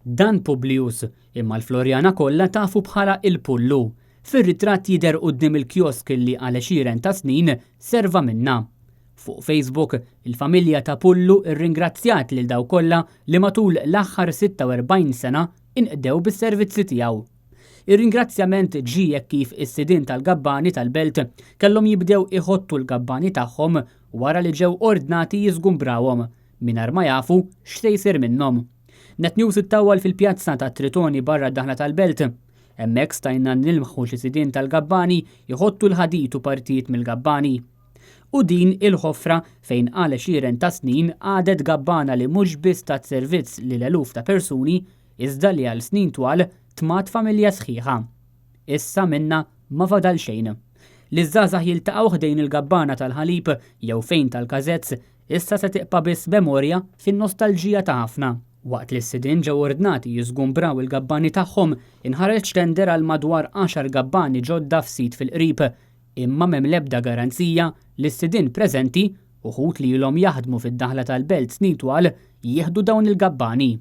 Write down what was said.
Dan Publius, imma l-Floriana kollha tafu bħala il-Pullu. Fir-ritratt jidher quddiem il-kiosk li għal għexieren ta' snin serva minnha. Fuq Facebook, il-familja ta' Pullu rringrazzjat lil dawk kollha li matul l-aħħar 46 sena inqdew bis-servizzi tiegħu. Ir-ringrazzjament ġie hekk kif is-sidien tal-gabbani tal-belt kellhom jibdew iħottu l-gabbani tagħhom wara li ġew ordnati jiżgumbrawhom mingħajr ma jafu x'se jsir minnhom. Net News ittawwal fil-pjazza ta' Tritoni barra d-daħla tal-belt. Hemmhekk stajna nilmħu xi sidien tal-gabbani jħottu l-ħadid u partijiet mill-gabbani. U din il-ħofra fejn għal għexieren ta' snin għadet gabbana li mhux biss tat servizz lil eluf ta' persuni iżda li għal snin twal tmat familja sħiħa. Issa minnha ma fadal xejn. Li ż-żgħażagħ jiltaqgħu ħdejn il-gabbana tal-ħalib jew fejn tal-każezz issa se tibqa' biss memorja fin-nostalġija ta' ħafna. Waqt li s-sidien ġew ordnati jiżgumbraw il-gabbani tagħhom, inħareġ tender għal madwar għaxar gabbani ġodda f'sit fil-qrib. Imma m'hemm l-ebda garanzija li s-sidien preżenti, uħud li ilhom jaħdmu fid-daħla tal-belt snin twal, jieħdu dawn il-gabbani.